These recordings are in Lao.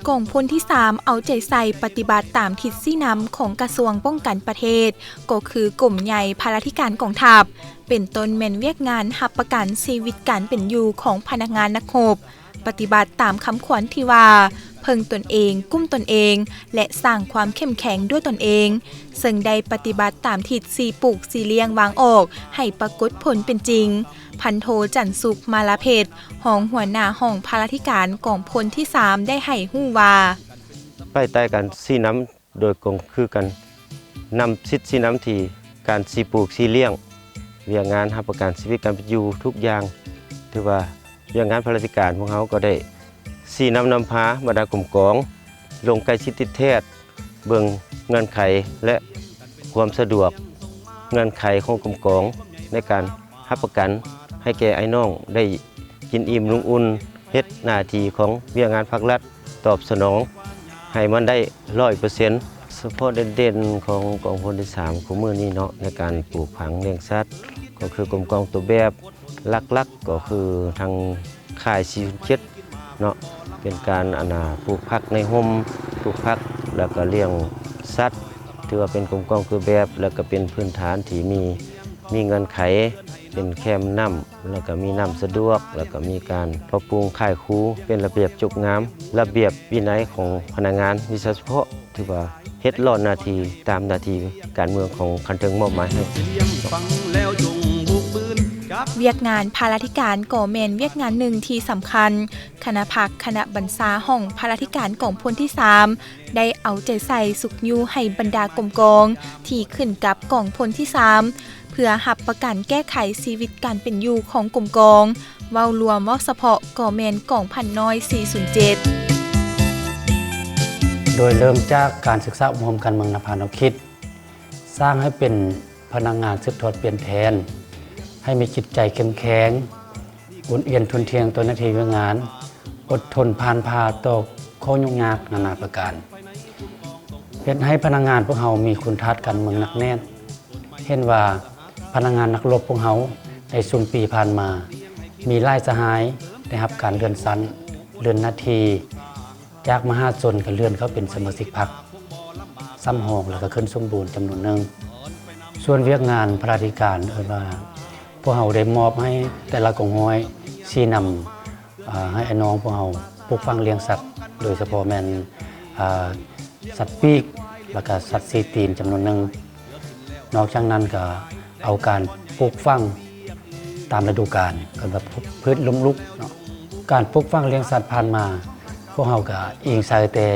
ກອງພົນທີສາມເອົາໃຈໃສ່ປະຕິບັດຕາມທິດຊີ້ນຳຂອງກະຊວງປ້ອງກັນປະເທດ, ກໍຄືກົມໃຫຍ່ພະລາທິການກອງທັບ, ເປັນຕົ້ນແມ່ນວຽກງານຮັບປະກັນຊີວິດການເປັນຢູ່ຂອງພະນັກງານນັກຮົບ, ປະຕິບັດຕາມຄຳຂວັນທີ່ວ່າ ເພິ່ງຕົນເອງ, ກຸ້ມຕົນເອງ ແລະ ສ້າງຄວາມເຂັ້ມແຂງດ້ວຍຕົນເອງ, ເຊິ່ງໄດ້ປະຕິບັດຕາມທິດຊີ້ປູກຊີ້ລ້ຽງວາງອອກໃຫ້ປາກົດຜົນເປັນຈິງ. ພັນໂທ ຈັນສຸກ ມາລາເພັດ, ຮອງຫົວໜ້າຫ້ອງພະລາທິການກອງພົນທີສາມ ໄດ້ໃຫ້ຮູ້ວ່າ, ພາຍໃຕ້ການຊີ້ນຳໂດຍກົງຄືການນຳທິດຊີ້ນຳທີ່ການຊີ້ປູກຊີ້ລ້ຽງ, ວຽກງານຮັບປະກັນຊີວິດການເປັນຢູ່ທຸກຢ່າງ, ຖືວ່າວຽກງານພະລາທິການພວກເຮົາກໍໄດ້ຊີ້ນຳນຳພາບັນດາກົມກອງ ລົງໃກ້ຊິດຕິດແທດ ເບິ່ງເງື່ອນໄຂ ແລະ ຄວາມສະດວກ, ເງື່ອນໄຂຂອງກົມກອງໃນການຮັບປະກັນໃຫ້ແກ່ອ້າຍນ້ອງໄດ້ກິນອີ່ມນຸ່ງອຸ່ນ, ເຮັດໜ້າທີ່ຂອງວຽກງານພາກລັດຕອບສະໜອງໃຫ້ມັນໄດ້ຮ້ອຍເປີເຊັນ. ສະເພາະເດັ່ນໆຂອງກອງພົນທີສາມ ຄູ່ມື້ນີ້ເນາະ ໃນການປູກຝັງລ້ຽງສັດ ກໍຄືກົມກອງຕົວແບບ ຫຼັກໆກໍຄືທາງຄ້າຍສີ່ສູນເຈັດເນາະ ເປັນການ ອັນນ່າ ປູກຜັກໃນຮົ່ມ, ປູກຜັກ ແລ້ວກໍລ້ຽງສັດ, ຖືວ່າເປັນກົມກອງຕົວແບບ ແລ້ວກໍເປັນພື້ນຖານທີ່ມີ ມີເງື່ອນໄຂ ເປັນແຄມນ້ຳ ແລ້ວກໍມີນ້ຳສະດວກ ແລ້ວກໍມີການປັບປຸງຄ້າຍຄູ ເປັນລະບຽບຈົບງາມ, ລະບຽບວິໄນຂອງພະນັກງານວິຊາສະເພາະ ຖືວ່າເຮັດລອດໜ້າທີ່ຕາມໜ້າທີ່ການເມືອງຂອງຂັ້ນເທິງມອບໝາຍໃຫ້. ວຽກງານພະລາທິການກໍແມ່ນວຽກງານໜຶ່ງທີ່ສຳຄັນ. ຄະນະພັກຄະນະບັນຊາຫ້ອງພະລາທິການກອງພົນທີສາມ ໄດ້ເອົາໃຈໃສ່ຊຸກຍູ້ໃຫ້ບັນດາກົມກອງທີ່ຂຶ້ນກັບກອງພົນທີສາມ ເພື່ອຮັບປະກັນແກ້ໄຂຊີວິດການເປັນຢູ່ຂອງກົມກອງ, ເວົ້າລວມເວົ້າສະເພາະກໍແມ່ນກອງພັນນ້ອຍສີ່ສູນເຈັດ. ໂດຍເລີ່ມຈາກການສຶກສາອົບຮົມການເມືອງນຳພາແນວຄິດ, ສ້າງໃຫ້ເປັນພະນັກງານສືບທອດປ່ຽນແປງ, ໃຫ້ມີຈິດໃຈເຂັ້ມແຂງ, ອຸ່ນອຽນທົນທຽງຕໍ່ໜ້າທີ່ວຽກງານ, ອົດທົນຜ່ານຜ່າຕໍ່ຂໍ້ຫຍຸ້ງຍາກນານາປະການ, ເຮັດໃຫ້ພະນັກງານພວກເຮົາມີຄຸນທາດການເມືອງໜັກແໜ້ນ. ເຫັນວ່າພະນັກງານນັກລົບພວກເຮົາໃນຊຸມປີຜ່ານມາ ມີຫຼາຍສະຫາຍໄດ້ຮັບການເລື່ອນຊັ້ນ, ເລື່ອນໜ້າທີ່ ຈາກມະຫາຊົນກໍເລື່ອນເຂົ້າເປັນສະມາຊິກພັກສຳຮອງ ແລ້ວກໍຂຶ້ນສົມບູນຈຳນວນໜຶ່ງ. ສ່ວນວຽກງານພະລາທິການ ເອີ້ນວ່າ ພວກເຮົາໄດ້ມອບໃຫ້ແຕ່ລະກອງຮ້ອຍຊີ້ນຳ ອາ ໃຫ້ອ້າຍນ້ອງພວກເຮົາປູກຝັງລ້ຽງສັດ, ໂດຍສະເພາະແມ່ນ ອາ ສັດປີກ ແລ້ວກະສັດສີ່ຕີນຈຳນວນໜຶ່ງ. ນອກຈາກນັ້ນກະເອົາການປູກຝັງຕາມລະດູການ ເອີ້ນວ່າພືດລົ້ມລຸກເນາະ. ການປູກຝັງລ້ຽງສັດຜ່ານມາ ພວກເຮົາກະອີງໃສ່ແຕ່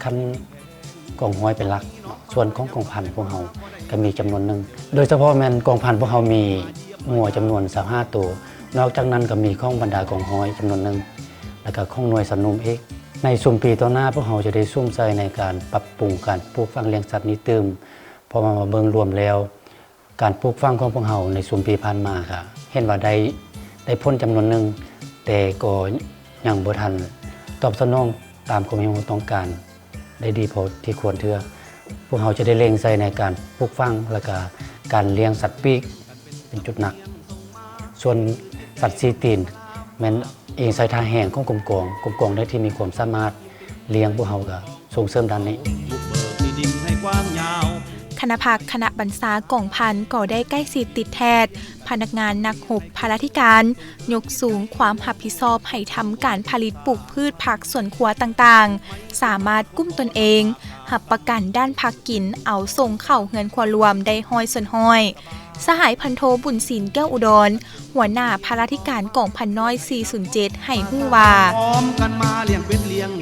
ຂັ້ນກອງຮ້ອຍເປັນຫຼັກເນາະ, ສ່ວນຂອງກອງພັນພວກເຮົາກະມີຈຳນວນໜຶ່ງ, ໂດຍສະເພາະແມ່ນກອງພັນພວກເຮົາມີງົວຈຳນວນຊາວຫ້າໂຕ, ນອກຈາກນັ້ນກະມີຂອງບັນດາກອງຮ້ອຍຈຳນວນໜຶ່ງ ແລ້ວກະຂອງໜ່ວຍສະໜຸ່ມອີກ. ໃນຊຸມປີຕໍ່ໜ້າ ພວກເຮົາຈະໄດ້ສຸມໃສ່ໃນການປັບປຸງການປູກຝັງລ້ຽງສັດນີ້ຕື່ມ, ເພາະວ່າມາເບິ່ງລວມແລ້ວ ການປູກຝັງຂອງພວກເຮົາໃນຊຸມປີຜ່ານມາກະເຫັນວ່າໄດ້ ໄດ້ຜົນຈຳນວນໜຶ່ງ, ແຕ່ກໍຍັງບໍ່ທັນຕອບສະໜອງຕາມຄວາມຮຽກຮ້ອງຕ້ອງການໄດ້ດີພໍທີ່ຄວນເທື່ອ. ພວກເຮົາຈະໄດ້ເລັ່ງໃສ່ໃນການປູກຝັງ ແລະກະການລ້ຽງສັດປີກເປັນຈຸດໜັກ. ສ່ວນສັດສີ່ຕີນແມ່ນ ອີງໃສ່ທ່າແຮງຂອງກົມກອງ, ກົມກອງໃດທີ່ມີຄວາມສາມາດລ້ຽງ ພວກເຮົາກະສົ່ງເສີມດ້ານນີ້. ຄະນະພັກຄະນະບັນຊາກອງພັນກໍໄດ້ໃກ້ຊິດຕິດແທດພະນັກງານນັກຮົບພະລາທິການ, ຍົກສູງຄວາມຮັບຜິດຊອບໃຫ້ທຳການຜະລິດປູກພືດຜັກສວນຄົວຕ່າງໆ, ສາມາດກຸ້ມຕົນເອງ, ຮັບປະກັນດ້ານຜັກກິນ, ເອົາສົ່ງເຂົ້າເຮືອນຄົວລວມໄດ້ຮ້ອຍສ່ວນຮ້ອຍ. ສະຫາຍພັນໂທ ບຸນສິນ ແກ້ວອຸດອນ, ຫົວໜ້າພະລາທິການກອງພັນນ້ອຍສີ່ສູນເຈັດ ໃຫ້ຮູ້ວ່າ,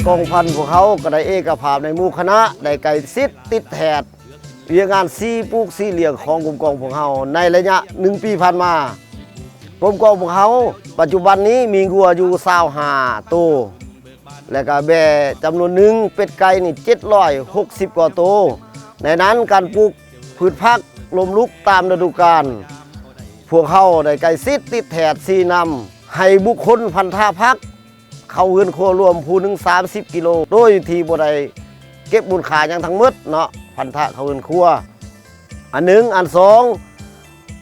ກອງພັນພວກເຮົາກໍໄດ້ເອກະພາບໃນໝູ່ຄະນະ, ໄດ້ໃກ້ຊິດຕິດແທດວຽກງານຊີ້ປູກຊີ້ລ້ຽງຂອງກົມກອງພວກເຮົາໃນໄລຍະໜຶ່ງປີຜ່ານມາ. ກົມກອງພວກເຮົາປັດຈຸບັນນີ້ມີງົວຢູ່ຊາວຫ້າໂຕ. ແລະກະແບ້ຈຳນວນໜຶ່ງ, ເປັດໄກ່ນີ້ເຈັດຮ້ອຍຫົກສິບກວ່າໂຕ. ໃນນັ້ນການປູກພືດຜັກລົ້ມລຸກຕາມລະດູການ, ພວກເຮົາໄດ້ໃກ້ຊິດຕິດແທດຊີ້ນຳໃຫ້ບຸກຄົນພັນທະຜັກເຂົ້າເຮືອນຄົວລວມຜູ້ໜຶ່ງສາມສິບກິໂລ, ໂດຍທີ່ບໍ່ໄດ້ເກັບມູນຄ່າຫຍັງທັງໝົດເນາະ, ພັນທະເຂົ້າເຮືອນຄົວ. ອັນໜຶ່ງ, ອັນສອງ,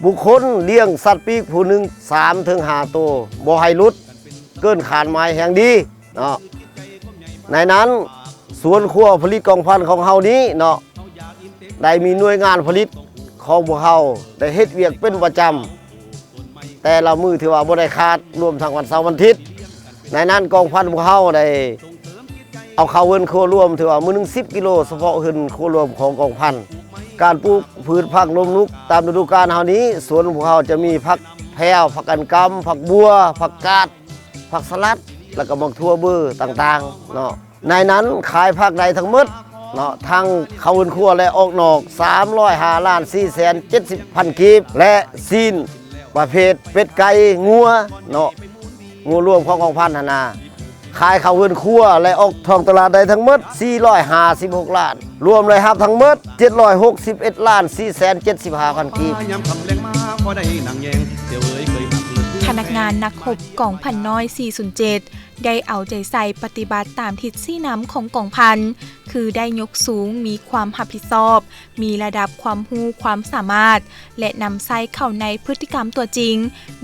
ບຸກຄົນລ້ຽງສັດປີກຜູ້ໜຶ່ງສາມເຖິງຫ້າໂຕ, ບໍ່ໃຫ້ຫຼຸດເກີນຄາດໝາຍແຮງດີ. ເນາະ ໃນນັ້ນ ສວນຄົວຜະລິດກອງພັນຂອງເຮົານີ້ເນາະ ໄດ້ມີໜ່ວຍງານຜະລິດຂອງພວກເຮົາໄດ້ເຮັດວຽກເປັນປະຈຳ ແຕ່ລະມື້ທີ່ວ່າບໍ່ໄດ້ຂາດ ລວມທັງວັນເສົາວັນທິດ. ໃນນັ້ນກອງພັນພວກເຮົາໄດ້ເອົາເຂົ້າເຮືອນຄົວລວມ ຖືວ່າມື້ໜຶ່ງສິບກິໂລ ສະເພາະເຮືອນຄົວລວມຂອງກອງພັນ. ການປູກພືດຜັກລົມລຸກຕາມລະດູການເຮົານີ້ ສວນພວກເຮົາຈະມີຜັກແພວ, ຜັກກັນກຳ, ຜັກບົ່ວ, ຜັກກາດ, ຜັກສະຫຼັດ ແລ້ວກໍໝາກຖົ່ວເບີຕ່າງໆເນາະ. ໃນນັ້ນຂາຍຜັກໄດ້ທັງໝົດເນາະ ທັງເຂົ້າເຮືອນຄົວ ແລະ ອອກນອກ ສາມຮ້ອຍຫ້າລ້ານສີ່ແສນເຈັດສິບພັນກີບ ແລະ ຊີ້ນປະເພດເປັດໄກ່ງົວເນາະ ງົວລວມຂອງກອງພັນຫັ້ນນາ ຂາຍເຂົ້າເຮືອນຄົວ ແລະ ອອກທ້ອງຕະຫຼາດໄດ້ທັງໝົດ ສີ່ຮ້ອຍຫ້າສິບຫົກລ້ານ ລວມລາຍຮັບທັງໝົດ ເຈັດຮ້ອຍຫົກສິບເອັດລ້ານສີ່ແສນເຈັດສິບຫ້າພັນກີບ. ພະນັກງານນັກຮົບກອງພັນນ້ອຍສີ່ສູນເຈັດ ໄດ້ເອົາໃຈໃສ່ປະຕິບັດຕາມທິດຊີ້ນຳຂອງກອງພັນ ຄືໄດ້ຍົກສູງ ມີຄວາມຮັບຜິດຊອບ, ມີລະດັບຄວາມຮູ້ຄວາມສາມາດ ແລະ ນຳໃຊ້ເຂົ້າໃນພຶດຕິກຳຕົວຈິງ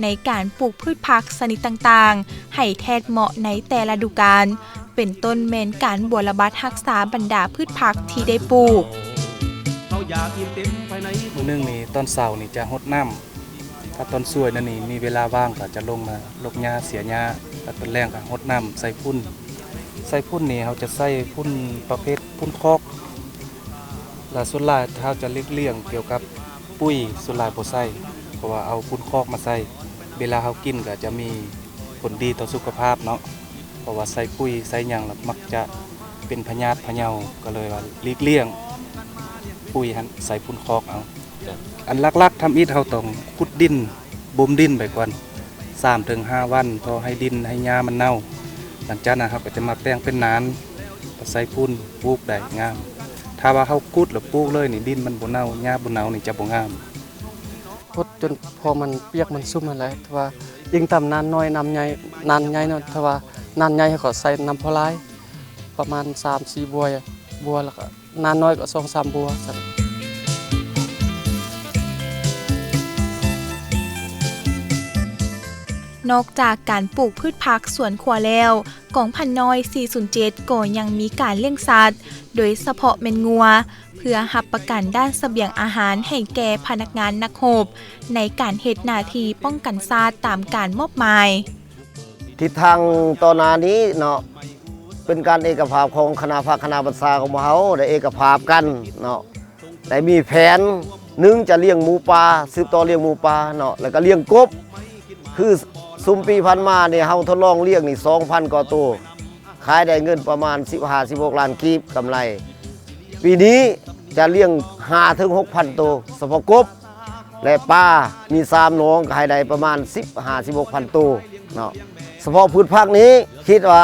ໃນການປູກພືດຜັກຊະນິດຕ່າງໆ ໃຫ້ແທດເໝາະໃນແຕ່ລະດູການ, ເປັນຕົ້ນແມ່ນການບົວລະບັດຮັກສາບັນດາພືດຜັກທີ່ໄດ້ປູກ. ມື້ໜຶ່ງນີ້ຕອນເຊົ້ານີ້ຈະຫົດນ້ຳ ຖ້າຕອນສວຍນັ້ນນີ້ມີເວລາວ່າງກໍຈະລົງມາລົກຫຍ້າເສຍຫຍ້າ ແລ້ວຕອນແລງກໍຫົດນ້ຳໃສ່ຝຸ່ນ ໃສ່ຝຸ່ນນີ້ເຮົາຈະໃສ່ຝຸ່ນປະເພດຝຸ່ນຄອກ ແລະ ສ່ວນຫຼາຍເຮົາຈະຫຼີກລ່ຽງກ່ຽວກັບປຸ໋ຍ ສ່ວນຫຼາຍບໍ່ໃສ່ ເພາະວ່າເອົາຝຸ່ນຄອກມາໃສ່ ເວລາເຮົາກິນກໍຈະມີຜົນດີຕໍ່ສຸຂະພາບເນາະ ເພາະວ່າໃສ່ປຸ໋ຍໃສ່ຫຍັງແລ້ວມັກຈະເປັນພະຍາດພະເຍົາ ກໍເລີຍວ່າຫຼີກລ່ຽງປຸ໋ຍຫັ້ນ ໃສ່ຝຸ່ນຄອກເອົາ. ອັນຫຼັກໆທຳອິດເຮົາຕ້ອງຂຸດດິນ ບົ່ມດິນໄປກ່ອນ ສາມເຖິງຫ້າວັນ ພໍໃຫ້ດິນໃຫ້ຫຍ້າມັນເນົ່າ ຫຼັງຈາກນັ້ນເຮົາກໍຈະມາແປງເປັນນານ ກໍໃສ່ຝຸ່ນ ປູກໄດ້ງາມ. ຖ້າວ່າເຮົາຂຸດແລ້ວປູກເລີຍນີ້ ດິນມັນບໍ່ເນົ່າ ຫຍ້າບໍ່ເນົ່ານີ້ຈະບໍ່ງາມ. ຫົດຈົນພໍມັນປຽກມັນຊຸ່ມຫັ້ນແຫຼະ ແຕ່ວ່າອີງຕາມນານນ້ອຍນ້ຳໃຫຍ່ ນານໃຫຍ່ເນາະ ຖ້າວ່ານານໃຫຍ່ເຮົາກໍໃສ່ນ້ຳພໍຫຼາຍ ປະມານສາມສີ່ບົວ ບົວ ແລ້ວກໍ ນານນ້ອຍກໍສອງສາມບົວຊັ້ນ. ນອກຈາກການປູກພືດຜັກສວນຄົວແລ້ວ, ກອງພັນນ້ອຍສີ່ສູນເຈັດກໍຍັງມີການລ້ຽງສັດ, ໂດຍສະເພາະແມ່ນງົວ, ເພື່ອຮັບປະກັນດ້ານສະບຽງອາຫານໃຫ້ແກ່ພະນັກງານນັກຮົບ ໃນການເຮັດໜ້າທີ່ປ້ອງກັນຊາດຕາມການມອບໝາຍ. ທິດທາງຕໍ່ໜ້ານີ້ເນາະ ເປັນການເອກະພາບຂອງຄະນະພັກຄະນະບັນຊາຂອງພວກເຮົາ ໄດ້ເອກະພາບກັນເນາະ ໄດ້ມີແຜນ ໜຶ່ງ ຈະລ້ຽງໝູປ່າ ສືບຕໍ່ລ້ຽງໝູປ່າເນາະ ແລ້ວກໍລ້ຽງກົບ ຄືຊຸມປີຜ່ານມານີ້ ເຮົາທົດລອງລ້ຽງນີ້ ສອງພັນກວ່າໂຕ ຂາຍໄດ້ເງິນປະມານສິບຫ້າ ສິບຫົກລ້ານກີບກຳໄລ. ປີນີ້ຈະລ້ຽງຫ້າເຖິງຫົກພັນໂຕ ສະເພາະກົບ ແລະ ປາມີສາມໜອງ ກໍໃຫ້ໄດ້ປະມານສິບຫ້າ ສິບຫົກພັນໂຕເນາະ. ສະເພາະພືດຜັກນີ້ ຄິດວ່າ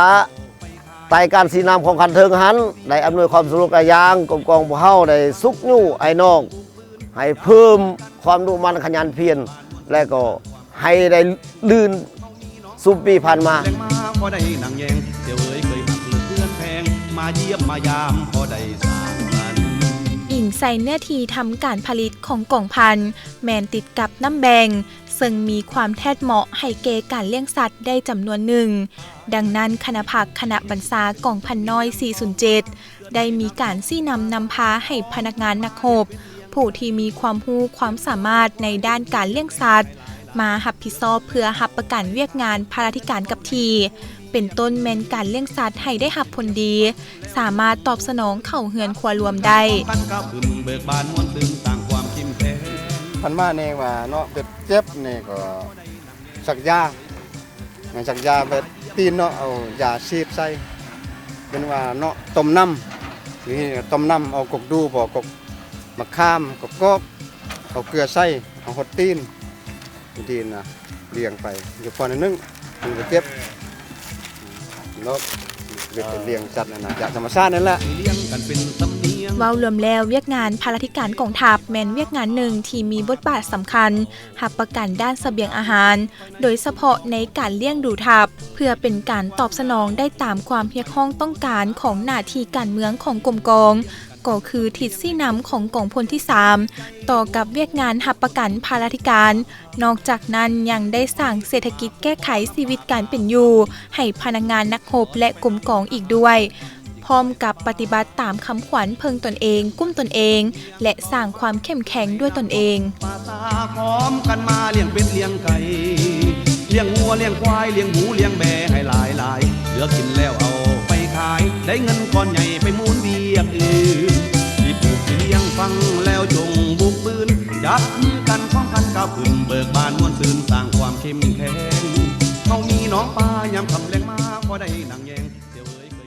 ໃຕ້ການຊີ້ນຳຂອງຂັ້ນເທິງຫັ້ນ ໄດ້ອຳນວຍຄວາມສະດວກຫຼາຍຢ່າງ, ກົມກອງພວກເຮົາໄດ້ຊຸກຍູ້ອ້າຍນ້ອງໃຫ້ເພີ່ມຄວາມດຸໝັ່ນຂະຫຍັນພຽນ ແລະ ກໍ ໃຫ້ໄດ້ລື່ນຊຸມປີຜ່ານມາ. ອີງໃສ່ເນື້ອທີ່ທຳການຜະລິດຂອງກອງພັນ ແມ່ນຕິດກັບນ້ຳແບງ ເຊິ່ງມີຄວາມແທດເໝາະໃຫ້ແກ່ການລ້ຽງສັດໄດ້ຈຳນວນໜຶ່ງ. ດັ່ງນັ້ນ, ຄະນະພັກຄະນະບັນຊາກອງພັນນ້ອຍສີ່ສູນເຈັດ ໄດ້ມີການຊີ້ນຳນຳພາໃຫ້ພະນັກງານນັກຮົບ ຜູ້ທີ່ມີຄວາມຮູ້ຄວາມສາມາດໃນດ້ານການລ້ຽງສັດ ມາຮັບຜິດຊອບເພື່ອຮັບປະກັນວຽກງານພາລາທິການກັບທີ່ ເປັນຕົ້ນແມ່ນການລ້ຽງສັດໃຫ້ໄດ້ຮັບຜົນດີ, ສາມາດຕອບສະໜອງເຂົ້າເຮືອນຄົວລວມໄດ້. ພັນມາແນ່ວ່າເນາະ ເປັດເຈັບນີ້ກໍ ສັກຢາ ສັກຢາແບບຕີນເນາະ ເອົາຢາສີດໃສ່ ເປັນວ່າເນາະ ຕົ້ມນ້ຳ ນີ້ຕົ້ມນ້ຳ ເອົາກົກດູບໍ່ ກົກມະຂາມ ກົກກອກ ເອົາເກືອໃສ່ ເອົາຫົດຕີນ ວິທີນະ ລ້ຽງໄປ ຢູ່ພອນໜຶ່ງ ມັນກໍເຈັບເນາະ ເຮັດໃຫ້ລ້ຽງສັດນັ້ນນະ ຈາກທຳມະຊາດນັ້ນແຫຼະ. ເວົ້າລວມແລ້ວ, ວຽກງານພາລາທິການກອງທັບ ແມ່ນວຽກງານໜຶ່ງທີ່ມີບົດບາດສຳຄັນ ຮັບປະກັນດ້ານສະບຽງອາຫານ ໂດຍສະເພາະໃນການລ້ຽງດູທັບ ເພື່ອເປັນການຕອບສະໜອງໄດ້ຕາມຄວາມຮຽກຮ້ອງຕ້ອງການຂອງໜ້າທີ່ການເມືອງຂອງກົມກອງ ກໍຄືທິດຊີ້ນຳຂອງກອງພົນທີສາມ ຕໍ່ກັບວຽກງານຮັບປະກັນພາລາທິການ. ນອກຈາກນັ້ນຍັງໄດ້ສ້າງເສດຖະກິດແກ້ໄຂຊີວິດການເປັນຢູ່ໃຫ້ພະນັກງານນັກຮົບ ແລະ ກົມກອງອີກດ້ວຍ. ພ້ອມກັບປະຕິບັດຕາມຄຳຂວັນເພິ່ງຕົນເອງ, ກຸ້ມຕົນເອງ ແລະ ສ້າງຄວາມເຂັ້ມແຂງດ້ວຍຕົນເອງ. ປາສາພ້ອມກັນມາລ້ຽງເປັດລ້ຽງໄກ່ ລ້ຽງງົວລ້ຽງຄວາຍ ລ້ຽງໝູລ້ຽງແບໃຫ້ຫຼາຍໆ ເລືອກກິນແລ້ວເອົາໄປຂາຍ ໄດ້ເງິນກ້ອນໃຫຍ່ໄປໝູນວຽກອື່ນ ທີ່ປູກທີ່ລ້ຽງຟັງແລ້ວຈົ່ງບຸກບືນ ຈັບມືກັນພ້ອມກັນກ້າວຂຶ້ນ ເບີກບານມ່ວນ